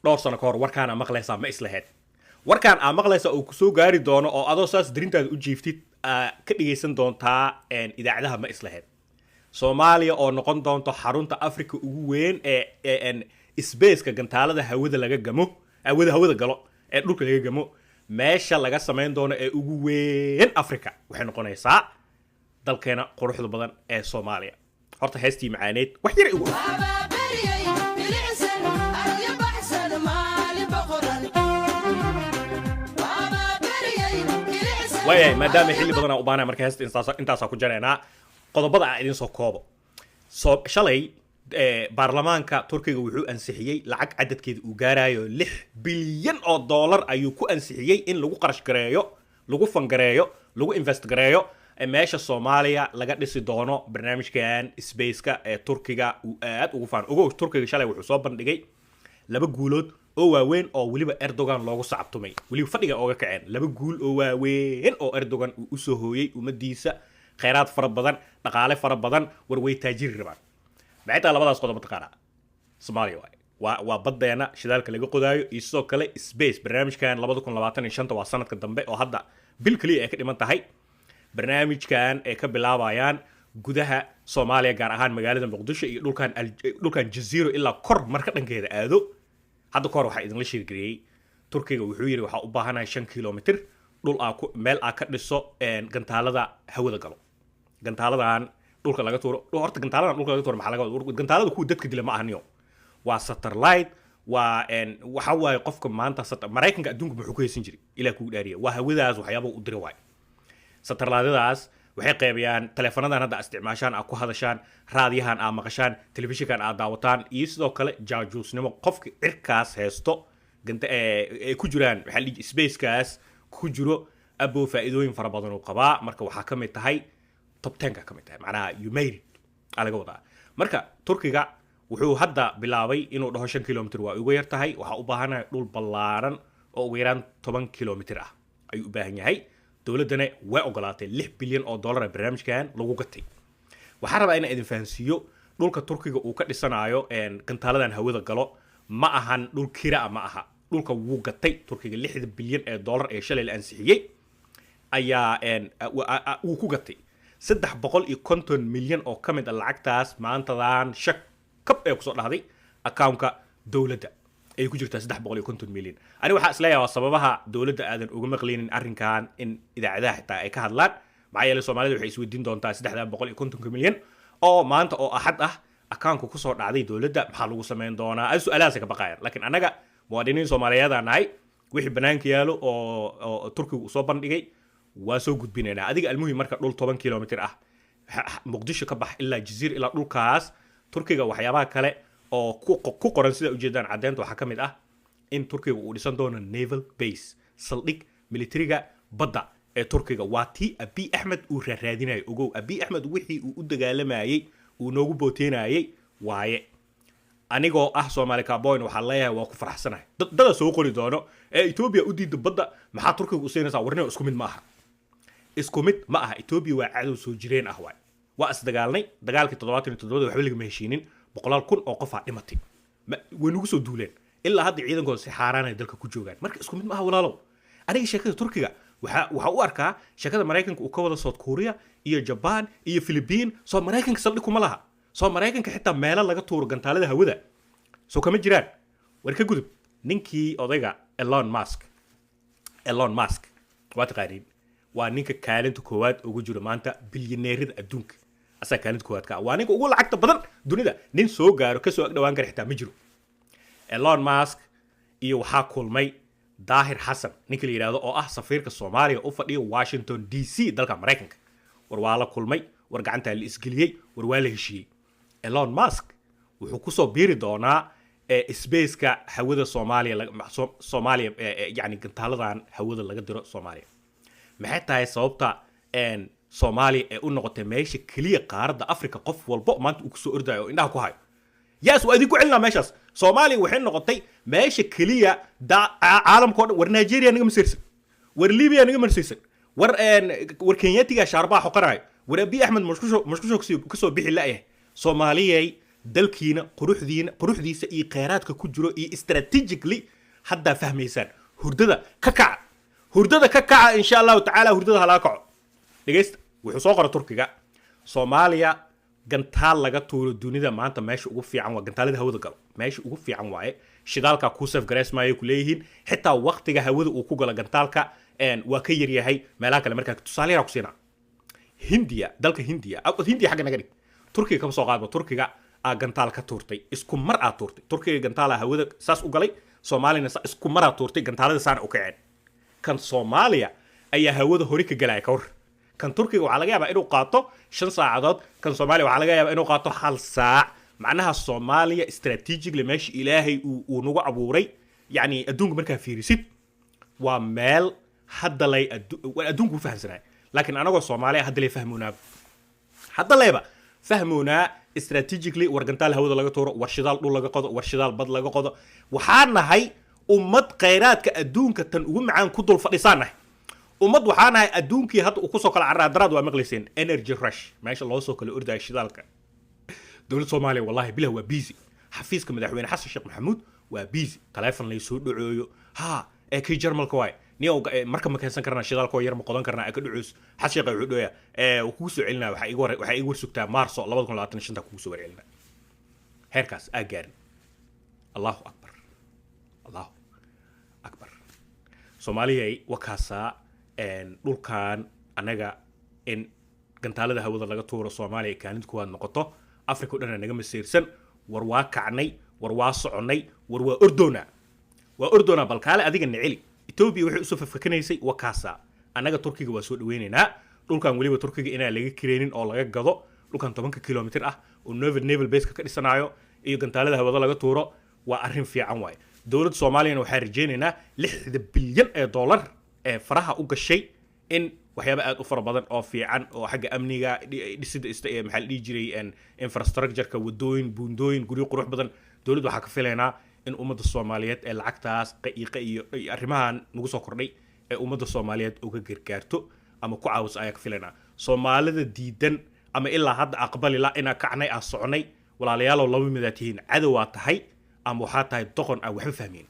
Dhowr sano ka hor warkaan aa maqlaysaa ma islaheed? Warkaan aa maqlaysaa uu kusoo gaari doono oo adoo saas darintaada u jiiftid aa ka dhigaysan doontaa idaacadaha ma islaheed? Soomaaliya oo noqon doonto xarunta Africa ugu weyn ee spaceka, gantaalada hawada laga gamo, hawada galo ee dhulka laga gamo, meesha laga samayn doono ee ugu weyn Africa waxay noqonaysaa dalkeena quruxda badan ee Soomaaliya. Horta heestii macaaneed wax yar igu Ababeriyey bilicsan aragyo baxsan maalin boqoran. Ababeriyey bilicsan. Waayahay, maadaama xilli badan aan u baanaya, marka heesta intaasaa ku jaraynaa. Qodobada aan idin soo koobo. Soo shalay baarlamaanka Turkiga wuxuu ansixiyey lacag cadadkeeda uu gaarayo $6 bilyan ayuu ku ansixiyey in lagu qarash gareeyo, lagu fund gareeyo, lagu invest gareeyo meesha Soomaaliya laga dhisi doono barnaamijkan spaceka ee Turkiga uu aad ugu faan. Ogow, Turkiga shalay wuxuu soo bandhigay laba guulood oo waaweyn oo weliba Erdogan loogu sacabtumay, weliba fadhiga ooga kaceen. Laba guul oo waaweyn oo Erdogan uu usoo hooyey ummadiisa, kheyraad fara badan, dhaqaale fara badan. War way taajiri rabaan. Maxay tahay labadaas qodob mataqaanaa? Soomaaliya waaye. Waa baddeena shidaalka laga qodaayo iyo sidoo kale space barnaamijkan 2025-ta, waa sanadka dambe oo hadda bil kaliya ay ka dhiman tahay. Barnaamijkan ay ka bilaabayaan gudaha Soomaaliya, gaar ahaan magaalada Muqdisho iyo dhulkan Jaziiro ilaa kor marka dhankeeda aado. Hadda kahor waxaa idinla sheegareeyey, Turkiga wuxuu yidhi waxaa u baahanahay 5 kilomitr dhul aa ku meel aa ka dhiso gantaalada hawada galo, gantaaladan dhulka laga tuuro. Horta gantaaladan dhulka laga tuuro maxaa laga wada? Gantaalada kuwa dadka dila ma ahaniyo, waa satellite. Waa waxa waaye qofka maanta Maraykanka adduunka muxuu ku haysan jiray? Ilaa kugu dhaariya, waa hawadaas waxyaaba u dira waay. Satellitadaas waxay qaybiyaan taleefanadan hadda isticmaashaan, aad ku hadashaan, raadiyahan aad maqashaan, telefishinkan aad daawataan, iyo sidoo kale jaajuusnimo. Qofka cirkaas haysto ganta ay ku jiraan, waxaa la dhihi spacekaas ku jiro abo faa'iidooyin fara badan uu qabaa. Marka waxaa ka mid tahay top 10-ka ka mid tahay, macnaha you made it aa laga wadaa. Marka Turkiga wuxuu hadda bilaabay inuu dhaho 5 kilomitr waa uga yar tahay, waxaa u baahanahay dhul ballaaran oo ugu yaraan 10 kilomitr ah ayuu u baahan yahay. Dowladdana way ogolaatay. $6 bilyan ee barnaamijkan lagu gatay. Waxaan rabaa inaan idin fahansiiyo, dhulka Turkiga uu ka dhisanayo gantaaladan hawada galo ma ahan dhul kira ma aha. Dhulka wuu gatay Turkiga. $6 bilyan ee shalay la ansixiyey ayaa wuu ku gatay. 350 milyan oo ka mid a lacagtaas maantadan shak kab ee kusoo dhahday accountka dowladda ay ku jirtaa, 350 milyan. Ani waxaa isleeyahay waa sababaha dowladda aadan uga maqlaynin arrinkan in idaacadaha xitaa ay ka hadlaan. Maxaa yeelay Soomaalida waxay isweydiin doontaa 350-ka milyan oo maanta oo Axad ah accountka kusoo dhacday dowladda maxaa lagu samayn doonaa? Ay su-aalahaas ka baqayaan. Laakiin annaga muwaadiniin Soomaaliyeed aan nahay, wixii banaanka yaalo oo Turkiga uu soo bandhigay waa soo gudbinaynaa. Adiga almuhim, marka dhul 10 kilomitr ah, Muqdisho ka bax ilaa Jaziir, ilaa dhulkaas Turkiga. Waxyaabaha kale oo ku qoran sida ujeedaan caddeynta waxaa ka mid ah in Turkiga uu dhisan doono naval base, saldhig militariga badda ee Turkiga. Waa tii Abiy Axmed uu raaraadinayo. Ogow, Abiy Axmed wixii uu u dagaalamayey, uu noogu booteynayay waaye. Anigoo ah Soomaali Cowboyna waxaan leeyahay waa ku faraxsanahay. Dada soo qori doono ee Etoobiya u diida badda, maxaa Turkiga u siinaysaa? Warnimo, isku mid ma aha, isku mid ma aha. Etoobiya waa cadow soo jireen ah waay. Waa isdagaalnay dagaalkii 77-da, waxba lagama heshiinin, boqolaal kun oo qofaa dhimatay. Way nagu soo duuleen, ilaa hadda ciidankooda si xaaraanay dalka ku joogaan. Marka isku mid ma aha, walaalow. Aniga sheekada Turkiga waxaa u arkaa sheekada Maraykanka uu ka wada South Korea iyo Jaban iyo Philippine. Soo Maraykanka saldhig kuma laha? Soo Maraykanka xitaa meelo laga tuuro gantaalada hawada soo kama jiraan? War ka gudub. Ninkii odayga Elon Musk, Elon Musk waa taqaaniin, waa ninka kaalinta koowaad ugu jiro maanta bilyaneerada adduunka. Asaa kaalinta koowaad ka ah, waa ninka ugu lacagta badan dunida. Nin soo gaaro, kasoo ag dhawaan kara xitaa ma jiro. Elon Musk iyo waxaa kulmay Daahir Xasan, ninka la yidhahdo oo ah safiirka Soomaaliya u fadhiya Washington DC, dalka Maraykanka. War waa la kulmay, war gacantaa la isgeliyey, war waa la heshiiyey. Elon Musk wuxuu kusoo biiri doonaa spaceka hawada Soomaaliya, Soomaaliya, yani gantaaladan hawada laga diro Soomaaliya. Maxay tahay sababta Soomaaliya ee u noqotay meesha keliya qaaradda Africa qof walbo maanta uu kusoo ordayo oo indhaha ku hayo? Yes, waa idinku celinaa meeshaas. Soomaaliya waxay noqotay meesha keliya caalamka o dhan. War Nigeria naga masirsan, war Libya naga masirsan, war Kenyatiga shaarbaha xoqanayo, war Abiy Axmed mushkusho kasoo bixi la'yahay. Soomaaliyay. Dalkiina quruxdiina, quruxdiisa iyo kheyraadka ku jiro iyo strategically haddaa fahmaysaan. Hurdada ka kaca, hurdada ka kaca, insha Allahu tacaala hurdada halaa kaco. Dhegeysta, wuxuu soo qoray Turkiga: Soomaaliya gantaal laga tuuro dunida maanta meesha ugu fiican waa gantaalada hawada galo, meesha ugu fiican waaye. Shidaalka kuu save gareysmaayo ku leeyihiin, xitaa waqtiga hawada uu ku galo gantaalka waa ka yaryahay meelaha kale. Markaa tusaale yaraa ku siinaa: Hindiya, dalka Hindiya, Hindiya xagga naga dhig, Turkiga kama soo qaadba. Turkiga aa gantaal ka tuurtay, isku mar aa tuurtay. Turkiga gantaala hawada saas u galay, Soomaaliyana isku mar aa tuurtay, gantaalada saana u kaceen. Kan Soomaaliya ayaa hawada hore ka galaya ka war. Kan Turkiga waxaa laga yaabaa inuu qaato 5 saacadood, kan Soomaaliya waxaa laga yaabaa inuu qaato hal saac. Macnaha Soomaaliya strategically meesha Ilaahay uu nagu abuuray, yacni adduunka markaa fiirisid, waa meel hadda lay waa adduunku u fahamsanaya, laakiin anagoo Soomaaliya hadda lay fahmoonaa, hadda layba fahmoonaa strategically. War gantaal hawada laga tuuro, war shidaal dhul laga qodo, war shidaal bad laga qodo. Waxaa nahay ummad khayraadka adduunka tan ugu macaan ku dul fadhisaan nahay. Ummad waxaa nahay adduunkii hadda uu kusoo kala carraa. Daraad waa maqlayseen energy rush, meesha loo soo kala ordaya shidaalka. Dowladda Soomaaliya, wallahi bilah, waa busy. Xafiiska Madaxweyne Xasan Sheekh Maxamuud waa busy. Taleefon lay soo dhacooyo ha ee kii Jarmalka waay niyow, marka ma keensan karnaa shidaalka oo yar, ma qodan karnaa ee ka dhacoys? Xasan Sheekh wuxuu dhooya ee uu kugu soo celinaya, waxaa iga war sugtaa Maarso 2025 kugu soo warcelinaa. Heerkaas aa gaarin. Allahu akbar, Allahu akbar. Soomaaliyay, wakaasaa dhulkan annaga in gantaalada hawada laga tuuro, Soomaaliya kaalinta kuwaad noqoto, Africa o dhan naga masiirsan. War waa kacnay, war waa soconnay, war waa ordoonaa, waa ordoonaa. Bal kaale adiga niceli, Etoobiya waxay usoo fafakanaysay wakaasaa. Annaga Turkiga waa soo dhaweynaynaa dhulkan, weliba Turkiga inaan laga kireynin oo laga gado dhulkan 10-ka kilomitir ah oo naval base ka dhisanaayo iyo gantaalada hawada laga tuuro, waa arrin fiican waaye. Dowladda Soomaaliyana waxaa rajaynaynaa 6-da bilyan ee dollar ee faraha u gashay in waxyaaba aad u fara badan oo fiican oo xagga amniga, dhisida ee maxaa la dhihi jiray, infrastructure-ka, wadooyin, buundooyin, guryo qurux badan. Dowladda waxaa ka filaynaa in ummadda Soomaaliyeed ee lacagtaas qa'iiqa iyo arrimahan nagu soo kordhay ee ummadda Soomaaliyeed uga gargaarto ama ku caawiso ayaa ka filaynaa. Soomaalida diidan ama ilaa hadda aqbali la inaa kacnay, aan soconay, walaalayaalow, laba midaa tihiin: cadow waa tahay ama waxaa tahay doqon aan waxba fahmayn.